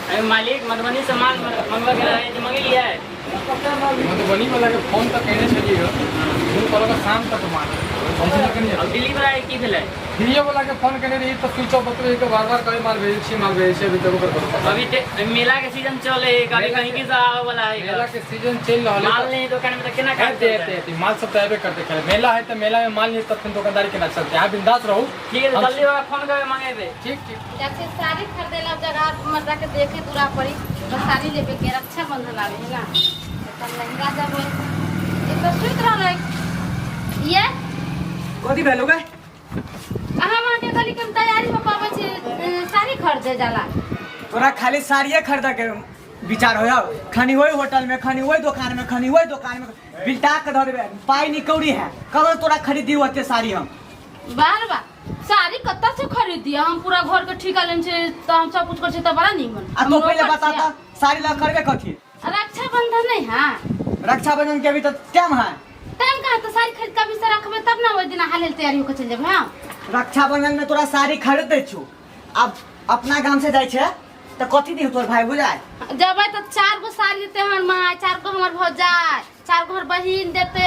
अरे मालिक मधुबनी से माल मंगवा के रहे तो मंगेलिए मधुबनी वाला के फोन तक कहने छलिए हम कहलक शाम तक माल हम से कनी अब दिल्ली वाला के की भेलै दिल्ली वाला के फोन केने रही तऽ स्विच ऑफ बतबै के बार बार कहे माल भेजै छी माल भेजै छी अभी तक ओकर भरोसा अभी मेला के सीजन चले है कभी कहीं की से आवे वाला है मेला के सीजन चलि रहल है माल नहीं दुकान में तो केना काम हेतै हेतै हेतै माल सब तऽ एबे करतै खाली मेला है तऽ मेला में माल नहीं तब फिर दुकानदारी केना चलतै अहाँ बिंदास रहू ठीक है जल्दी वाला फोन करके मंगेबे ठीक ठीक जैसे साड़ी खरीदे ला जगह मर्दा के देखे दूरा पड़ी तो साड़ी लेबे के रक्षाबंधन आवे है ना तो लहंगा जब एक तो सुत रहलै ये कथी भेलो गे अहाँ वहाँ के खाली कम तैयारी में पावे छी साड़ी खरीदे जाला तोरा खाली साड़िए खरीदे के विचार हो खनी वही होटल में खनी वही दुकान में खनी वही दुकान में बिलटा के धर देबे पाई निकौरी है कब तोरा खरीदी होते साड़ी हम बार बार साड़ी कत्ता से खरीद दिया हम पूरा घर के ठिका लेन छे तो हम सब कुछ कर छे त बड़ा नीमन आ तो पहले बता ता साड़ी ला करबे कथी रक्षाबंधन नहीं है रक्षाबंधन के अभी तो टाइम है टाइम कहाँ तो साड़ी खरीद कभी से रखबे तब ना ओहि दिन हाल तैयारी होके चल जेबे हाँ रक्षाबंधन में तोरा साड़ी खरीद दै छु अब अपना गाम से जाइ छे तो कथी दिहु तोर भाई बुझाय जबै तो चार गो साड़ी देते हमर माँ, चार गो हमर भौजाई, चार गो हमर बहिन देते।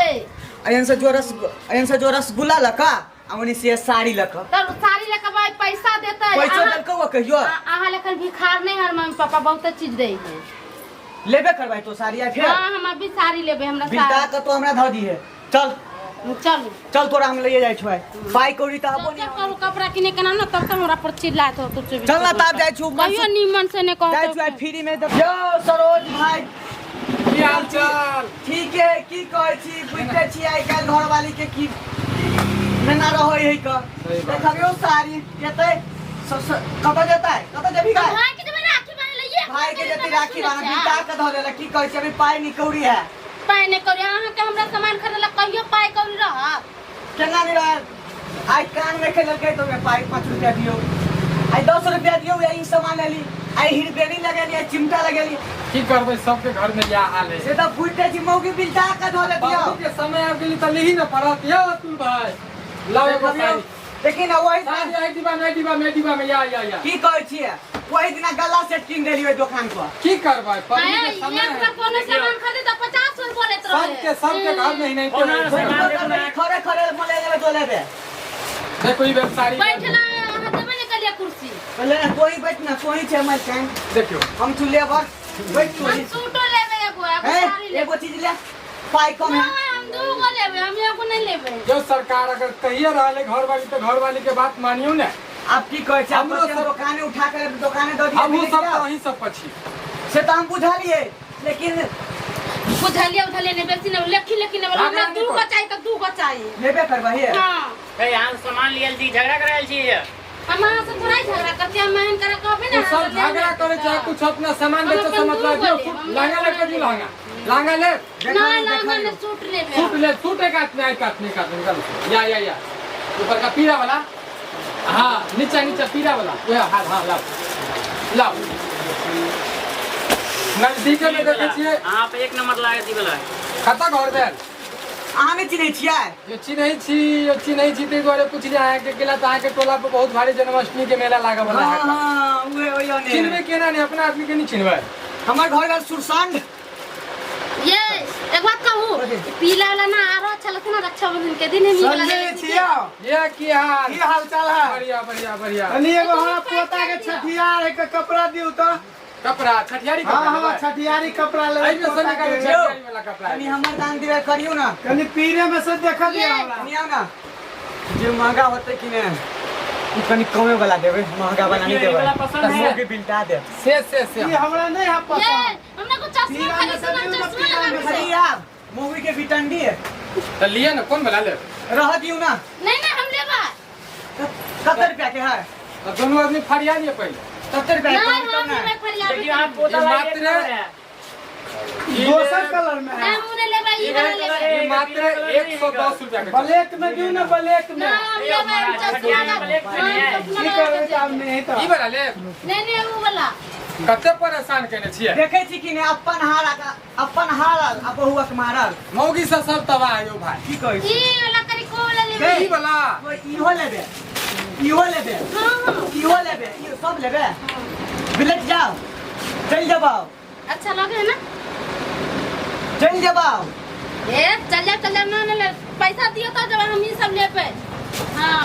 एहन से जो रस एहन से जो रसगुल्ला लका आ ओनी से साड़ी लका तब साड़ी लेके भाई पैसा देते। पैसो देलकौ हुआ कहियो? अहाँ लेखन भिखार नहीं हर मम्मी पापा बहुत चीज दे है। लेबे करबै तो साड़ी आ फेर? हाँ, हम अभी साड़ी लेबे, हमरा बिलटा साड़ी। के तो हमरा धऽ दिहे। चल। चलू। चल तोरा हम लइए जाइ छौ पाई कौड़ी तऽ जब जब करू कपड़ा किने के ना ना तब तब हमरा पर चिल्लात हो तू चुप। चल ना तब जाइ छौ कहियो नीमन से ने कहतो। जाइ छौ आइ फ्री में तऽ। यौ सरोज भाई की हाल चाल? ठीक है, की कहै छी बुझते छी आइ काल्हि घरवाली के की नेना रहै है क। सही बात। देखबियौ साड़ी केतै कतऽ जेतै कतऽ जेबही गाय? भाई के जेबै राखी बान्है लए, ये भाई के जेतै राखी बान्है, बिता के धऽ देलक। की कहै छी अभी पाई निकौरी है। पाई नहि कौड़ी, अहाँके हमरा सामान खरीदे लए कहियो पाई कौड़ी रहत? केना नहि रहत? आइ कान में खेलकै तो पाई 5 रुपया दियौ, आइ 10 रुपया दियौ, ई सामान लेली, आइ हिरबेनी लगेली, आइ चिमटा लगेली। की करबै सबके घर में इएह हाल है। से तऽ बुझते छी मौगी बिलटा के धऽ देतियौ। बाबू के समय आबि गेली तऽ लिही ने पड़त। यौ अतुल भाई लाओ एगो साड़ी। देखी ना वही साड़ी आई डिब्बा में, आई डिब्बा में, आई डिब्बा में, या, या, या। की कहै छियै वही दिना गला सेट कीन देलियै ओहि दुकान पर। की करबै पबनी के आय, समय एक बार कोनो सामान खरीदे तऽ 50 रुपया बोलैत रहै। सबके घर में ही नहीं कोनो तो सामान देखो ना। खरे खरे मोले लेबै तो लेबै। देखो ई बेर साड़ी बैठला अहाँ देबै ने कलिया कुर्सी। पहिले ना तोही बैठ ना, तोही छै हमर टाइम। देखियौ। हम तू लेबर बैठ तोही। हम सूटो लेबै एगो, एगो हे, साड़ी लेबै। एगो चीज ले, पाई कम है। नहीं, हम दू गो लेबै, हम एगो नहीं लेबै। जो सरकार अगर कहिए रहल है घरवाली तो घरवाली के बात मानियो ने। आप की कहै छी? हमरो हमरो सब दुकाने उठा के दुकाने दऽ दियै, हमहूँ सब मिल तऽ अहीं सब पर छी। से तऽ हम बुझलियै, लेकिन बुझलियै उझलियै नहि, बेसी नहि, लेखी लेखी नहि, झगड़ा हमरा नहि दू गो कर। चाही तऽ दू गो चाही। लेबे करबै हे? हाँ। हे, यहाँ सामान लियल छी, झगड़ा करायल छी। हम अहाँ से थोड़ा ही झगड़ा करते हैं, हम मेहनत करे कहबे ना, तू सब अहाँ से झगड़ा लेबै करे चाहे तऽ। कुछ अपना सामान हम बेचे से अपन मतलब दू गो दियौ, लेब, सूट हम लहंगा अपन ले के दियौ, लेब। लहंगा। लहंगा ले। ना, लहंगा ने सूट लेबे। सूट ले, सूट एक हाथ में, एक हाथ में, एक हाथ में, निकालो। या, या, या। ऊपर का पीला वाला। हाँ, नीचा, नीचा, पीला वाला। वह, हाँ, हाँ, लाओ। लाओ। नजदीके में देखै छियै। अहाँ पे एक नंबर लागत ई वाला। कतऽ घर भेल? अहाँ नहि चिन्है छियै? यो चिन्है छी, यो चिन्है छी, ताहि दुआरे पुछलियै अहाँके गेला तऽ अहाँके टोला पर बहुत भारी जन्माष्टमी के मेला लागऽ वाला है। हाँ, हाँ, उहे, ओहि ओने। चिन्हबै केना नहि, अपना आदमी के नहि चिन्हबै। हमर घर भेल सुरसंड। ये एक बात कहू, पीला वाला ना आरो अच्छा लगता ना रक्षाबंधन के दिन ही वाला संजय लेले छी। छियौ। ये की हाल? की हाल चाल है? बढ़िया, बढ़िया, बढ़िया। कनी एगो हमरा पोता के छठियार है के कपड़ा दियौ तऽ। कपड़ा, छठियारी कपड़ा हाँ, हाँ, लेबै? छठियारी कपड़ा लेबै एहिमे पोता से निकालू, के। छठियारी वाला कपड़ा। कनी हमर दान दिबे करियौ ना। कनी पीरे में से देखा दियौ ये। हमरा। कनी आउ ना। जे महंगा होतै कि ने, ई कनी कमे वाला देबै, महंगा वाला नहीं देखियौ, ई देबै। वाला पसंद है? मौगी बिलटा देब। से, से, से। ई हमरा नहीं है पसंद। ये, हमरा को चश्मा पीला खरीद में से ना, दियौ ना, चश्मा पीला में लगाबै से। खरी आब, मौगी के बिटंडी है। तऽ लिअ ने, कोन वाला लेब? रह दियौ ना। नहीं, नहीं, हम लेबै। कते रुपया के है? तऽ दुनू आदमी फरिया लिअ पहिले। कते रुपया के? नहीं, कम हम ना। लेबै फरिया। देखियौ, अहाँ पोता ई वाला मात्र एक नंबर है। दोसर कलर में है। नहीं, हम नहीं लेबै, ई वाला लेबै। ई मात्र 110 रुपया के। ब्लैक में दियौ ना, ब्लैक में। ना, हम लेबै, हम चश्मा लगा- ब्लैक में नहीं है। हम चश्मा की लगा करबै के तऽ आब नहीं तऽ। ई वाला लेब? नहीं, नहीं, ऊ वाला। कते परेशान केने छियै? देखै छी कि नहि, अपन हाल अपन हाल आ बहुआ के मारल। मौगी से सब तबाह यौ भाई। की कहै छी? ई वाला करी ई वाला ओ इहो लेबे इहो लेबे हाँ हाँ इहो लेबे इहो सब लेबे बिलट जाओ चल जबाओ अच्छा लगे है ना चल जबाओ ए चल जा चल जा ना ना ले पैसा दियो तो जब हम ई सब लेबे हाँ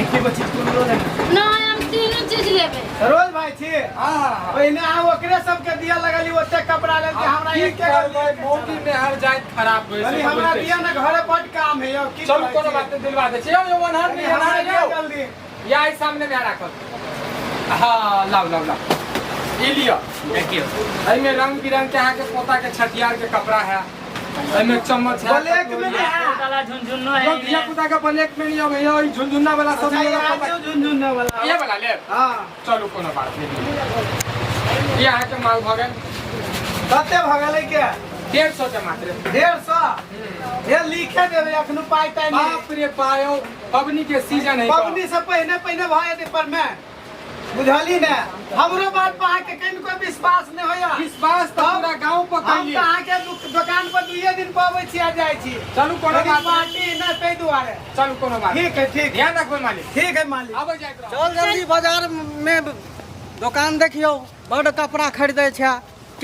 एके गो चीज कोनो ले ना हम तीनों चीज लेबे सरोज भाई छी हाँ हाँ हाँ पहिने अहाँ ओकरे सबके दिया लगली ओते कपड़ा लेलके हमरा की एके गो करबै मौगी में हर जाइत खराब होइ कनी छै हमरा बुझते दिया ने घरे बड काम है यौ की चलू कहै कोनो छी? बात नहीं दिलवा दै छी यौ यौ ओनहर कनी नहीं हमरा हमरा दिया यौ जल्दी या ई सामने में राखल हाँ लाउ लाउ लाउ ई लिअ देखियो एहिमे रंग बिरंग के अहाँके पोता के छठियार के कपड़ा है एहिमे चम्मच है ब्लैक में नहीं है। वाला झुनझुनो है यौ धिया पुता के ब्लैक में नहीं अबै यौ ई झुनझुना वाला सब अच्छा, लिअ ये आज दियौ झुनझुना वाला ये वाला लेब हाँ चलू कोनो बात नहीं ई अहाँके माल भऽ गेल कते भऽ गेलै के 150 के मात्र 150 ये लिखे देबै अखनु पाइ ताइ नहि बाप रे पायो पबनी के सीजन है पबनी से पहिने पहिने भऽ जेतै पर में बुझली ने हमरो बात पर अहाँके कनिको विश्वास नहि होइया विश्वास तऽ पूरा गाँव पर हम कैलिए तऽ अहाँके दोकान पर दुइये दिन पर अबै छी आ जाइ छी चलू कोनो लेकिन बात नहीं। पार्टी नहि ताहि दुआरे चलू कोनो बात नहीं। ठीक है ठीक ध्यान रखबै मालिक ठीक है मालिक आबै जाइत रहू चल जल्दी बाजार में दोकान देखियौ बड्ड कपड़ा खरीदै छै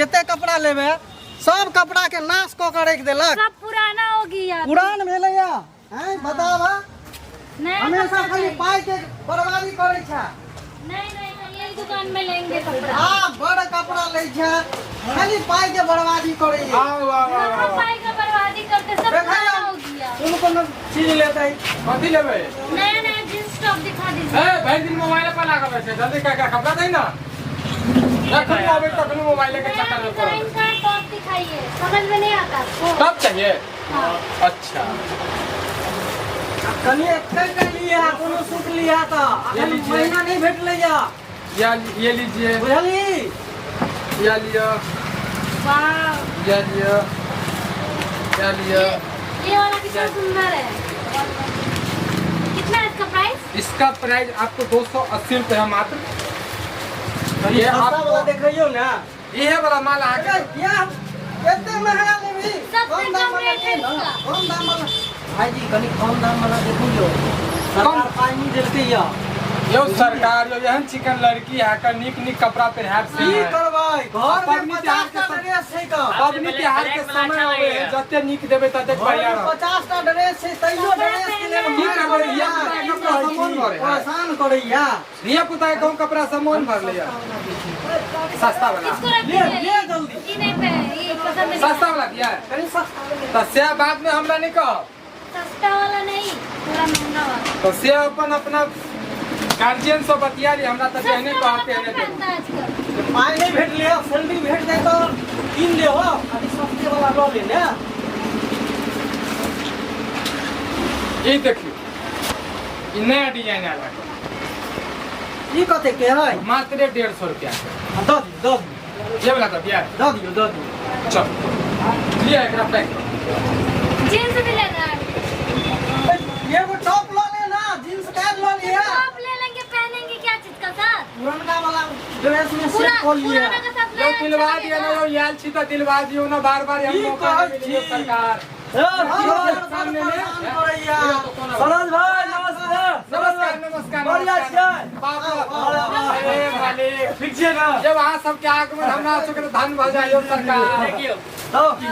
कते कपड़ा लेबै सब कपड़ा के नाश कऽ के राखि देलक सब पुराना हो गया पुरान भेलैया हैं बताब नया हमेशा कपड़ा खाली चाहिए। पाई के बर्बादी करै छै नहीं नहीं हम यही दुकान में लेंगे कपड़ा आ बड़ कपड़ा लै छै खाली पाई के बर्बादी करै छै आओ आओ आओ कहाँ आओ। पाई का बर्बादी करते सब देखा पुराना हो गया कोनो कोनो चीज लेतै कथी लेबै नया नया जींस टॉप दिखा दीजिए ए भरि दिन मोबाइल पर लागल रहै छै जल्दी का का कपड़ा दे ना जखन आबै तखन मोबाइल के नया चक्कर में पड़ल डिजाइन का टॉप दिखाइए समझ में नहीं आता आपको तब चाहिए हाँ। अच्छा कनि एते के लिया कोनो सूट लिया तऽ ये अखन लीजिए। महीना नहीं भेटलै या या ये लीजिए बुझली या लिया वाह या लिया या लिया ये वाला कितना सुंदर है कितना है इसका प्राइस इसका प्राइस आपको 280 रुपये है मात्र ये सस्ता वाला आपको देखियौ ना ये वाला माल आके क्या एते महंगा लेबही सबसे कम दाम कम वाला रेट है ले ना इसका। कम दाम वाला भाईजी कनि कम दाम वाला देखियौ सरकार पाइ नहि देलकै या यौ सरकार यौ एहन चिकन लड़की है का नीक नीक कपड़ा पहिराब से की करबै घर में पबनी तिहार 50 के टा सम- ड्रेस छै तऽ पबनी तिहार के समय आवे है जते नीक देबै तते घर बढ़िया में रहत 50 टा ड्रेस छै तैयो ड्रेस के लेल की मारि करबै करैया धिया पुता के कपड़ा से मोन भरे है परेशान करैया धिया पुता के कहूँ कपड़ा से मोन भर लिया सस्ता वाला इसको रख ले दीजिए ले जल्दी ये नहीं पे ये पसंद नहीं सस्ता वाला दिया है कनि सस्ता वाला तऽ से बाद में हमरा नहीं कहब सस्ता वाला नहीं थोड़ा महंगा वाला तऽ से अपन अपना गार्जियन से बतिया ली हमरा तऽ जेहने सस्ता वाला कहब तेहने कौन देब पहनता है आजकल पाइ नहि भेटलै हँ सैलरी भेट जाए तऽ कीन ले हो अभी सस्ते वाला लऽ ले ने ई देखियौ ई नया डिजाइन आयल है ई कते के है मात्र 150 रुपया हाँ, दऽ दियौ दऽ दियौ ये वाला दऽ दिया दऽ दियौ दऽ दियौ चल लिअ एकरा पैक करू। जींस भी लेना है ए, एगो टॉप लऽ ले ना जींस पैंट लऽ लिअ टॉप ले लेंगे पहनेंगे क्या चीज का साथ पुरनका वाला ड्रेस में पूरा सेट कऽ लिअ पुराना के साथ यौ नया दिलवा अच्छा दिअ ना लगेगा। यौ आयल छी तऽ दिलवा दियौ ना बार बार हम की मौका कहै नहि मिलियौ छी? सरकार सरोज सरोज भाई नमस्कार नमस्कार नमस्कार बढ़िया नमस्कार। छियै? बाप रे, अरे मालिक ठीक छियै ना जब अहाँ सबके आगमन हमरा सबके तऽ धन भऽ जाइयो सरकार देखियौ तब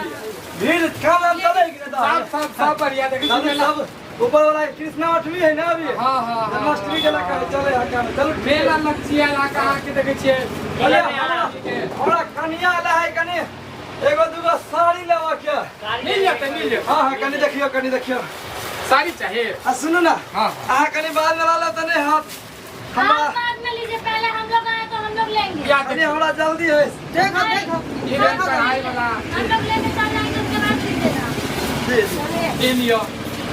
भीड़ कम आम चलै कि नहि सब सब सब बढ़िया देखै सब छी मेला सब ऊपर वाला कृष्णा अष्टमी है ना अभी हाँ हाँ हाँ जन्माष्टमी के लगा चले है काम चलू मेला लगचिया इलाका अहाँके देखै छियै अरे हमरा हमरा कनिया ला है कनि एगो दूगो साड़ी लेबऽ के मिल जेतै मिल जेतै हाँ हाँ कनि देखियौ कनि देखियौ साड़ी चाहिए आ सुनू ना हाँ अहाँ कनि बाद में ला तऽ नहि हाथ हमरा आप बाद में लीजिए पहले हम लोग आए तो हम लोग लेंगे या कनि देखियौ हमरा जल्दी है देखो देखो ई भेल कढ़ाई वाला हम लोग लेने चल जाएंगे उसके बाद लीजिएगा जी जी चलिए ई लिअ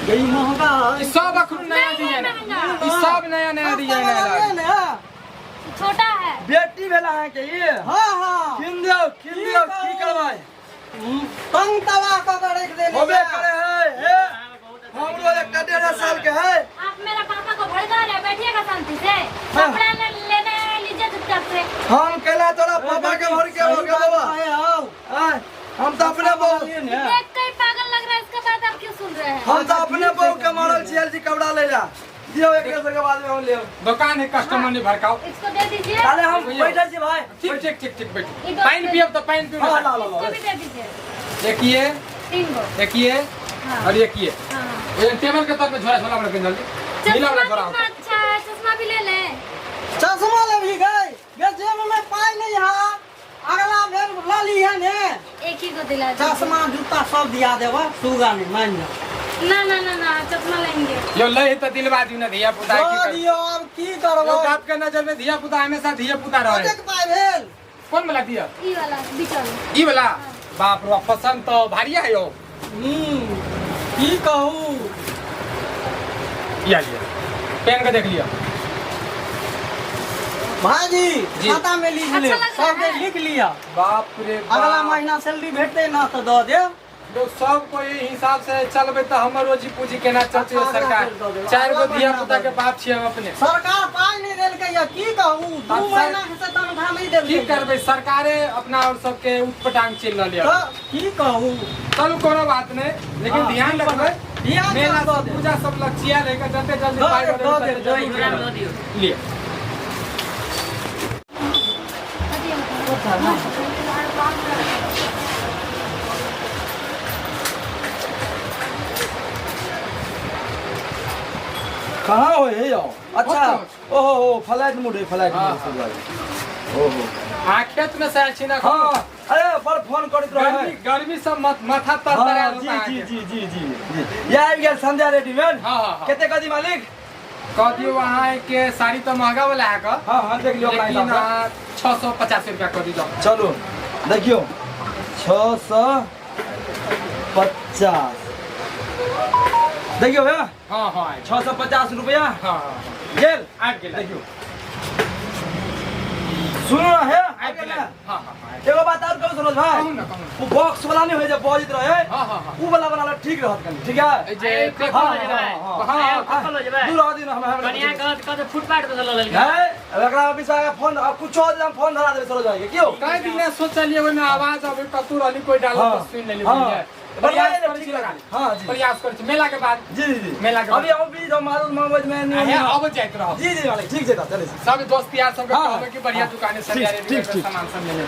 यही महंगा है ई सब अखन नया नहीं है डिजाइन है। महंगा ई सब नया नया सस्ता डिजाइन वाला आयल ले ने छोटा है बेटी भेला अहाँके ई हाँ हाँ कीन दियौ कीन दियौ की करबै तंग तबाह कऽ के राखि देने होबे ये। करे है हे हमरो एकटा डेढ़ साल के है आप मेरा पापा को भड़का रहे हैं, बैठिएगा शांति से कपड़ा लेने आए, लीजिए चुपचाप से हम केला तोरा पापा के भर के हो सही बात गेलौ कहे हौ। आय हम तऽ अपने बहू ले ने। देख के ही पागल लग रहा है इसका बात आप क्यों सुन रहे हैं हम तऽ अपने बहू के के मरल छी आयल छी कपड़ा लै ला दियौ एक दोसर के बाद में हम लेब। दुकान है, कस्टमर नहीं भड़काओ। इसको दे दीजिए। ताले हम बैठल छी भाई। ठीक ठीक ठीक ठीक, बैठो। ई दो पानी पियब तो पानी पियब। हाँ, ला, ला, ला। इसको भी दे दीजिए। एक ये, तीन गो। एक ये हाँ। और एक ये। हाँ, हाँ। ये टेबल के तौर पे झोरा झोला बड़ा जल्दी। नीला चश्मा वाला झोरा। कितना अच्छा है, चश्मा भी ले ले। चश्मा लेबही गई? गे जेब में पाइ नहीं है, अगला बेर लऽ लिहे ने। एक ही को दिला दीजिए। चश्मा जूता सब दिया देबऽ, सुगा नहीं मान जा। ना ना ना ना, चश्मा लेंगे। यो ले तो दिलवा दियो ना धिया पुता की दऽ कर। दियौ, आब की यो करबै? बाप के नजर में धिया पुता हमेशा धिया पुता रहे। कतेक पाइ भेल? कौन वाला दिया? ई वाला बीच वाला। ई वाला? बाप रे, पसंद तो भारी है यो। की कहू। या लिया, पेन के देख लिया। भाजी जी। खाता में लिख ले, अच्छा लग रहा सब है। लिख लिया। बाप रे बाप। अगला महीना सैलरी भेटते ना तो दऽ देब। तो सब कोई हिसाब से चलबे तो हमर रोजी पूंजी केना चलते? अच्छा, सरकार अगला बेर दऽ देब। चार गो अगला धिया महीना पुता दऽ के देब। बाप छियै हम अपने। सरकार पाइ नहि देलकै या की कहू, 2 आब महीना से तनख्वाह नहि देलकै। की करबै, सरकारे अपना और सबके उटपटांग चलि रहल यऽ। तऽ की कहू। चलू कोनो बात नहि, लेकिन हाँ, ध्यान रखबै। ध्यान मेला दऽ सब देब। पूजा सब लक्षिया लेके जते जल्दी दऽ पाइ देब, बढ़ेबै दऽ तते देब, जल्दी झोरा में दऽ दियौ। लिअ। कहाँ हो हे यौ? अच्छा, ओहो हो, फ्लाइट मोड है, फ्लाइट हाँ, मोड हाँ। ओहो। अहाँ खेत में से आयल छी ना? हाँ, अरे बड़ फोन करैत रहे। गर्मी गर्मी सब मत माथा तर तर हाँ, आयल जी होता जी अहाँके। जी जी जी जी, या आबि गेल संध्या रेडीमेड। हाँ, हाँ, हाँ। कते कदी मालिक? कह दियौ अहाँ के साड़ी तो महंगा वाला है का। हाँ हाँ, देख लियौ अपना लेकिन हिसाब से। अहाँ 650 रुपया कऽ दियौ। चलू देखियौ 650, देखियौ भैया। हाँ हाँ, आबि 650 रुपया। हाँ हाँ हाँ, गेल। आबि गेल। देखियौ, सुनू ना हे, आबि गेल। हाँ हाँ हाँ, एगो बात और कहू सरोज भाई? कहू ना, कहू ना। वो बॉक्स वाला नहीं होइ जे बजैत रहे। हाँ हाँ हाँ। उ वाला बना ठीक रहत कनी, ठीक है? ए जे हाँ, कखन जेबै? हाँ, हाँ, आयो, कखन जेबै? दूर रह दिन हम कनिया कहत कहत फुटपाथ पर लऽ लेलकै। है एकरा ऑफिस आके फोन अब कुछो हो हम फोन धरा देबै सरोज भाई के क्यों? कई दिन सोचलिए ओहिमे आवाज अबै कतौ रहली कोई डालो हाँ, तऽ सुनि लेली। हाँ। बुझलियै? बढ़िया प्रयास है, करै ठीक छी लगा। लगा ली। हाँ, जी। प्रयास करै छी मेला के बाद। जी जी जी, मेला के बाद। अभी हम भी मालूम मंगबैत में नहीं। अहे अब जाइत रहब। जी जी मालिक, ठीक छै तऽ चलै छी। सब दोस्त यार सबके हाँ, कहबै कि बढ़िया हाँ। दुकान है ठीक, संध्या रेडीमेड ठीक, पर ठीक। सामान सब मिले।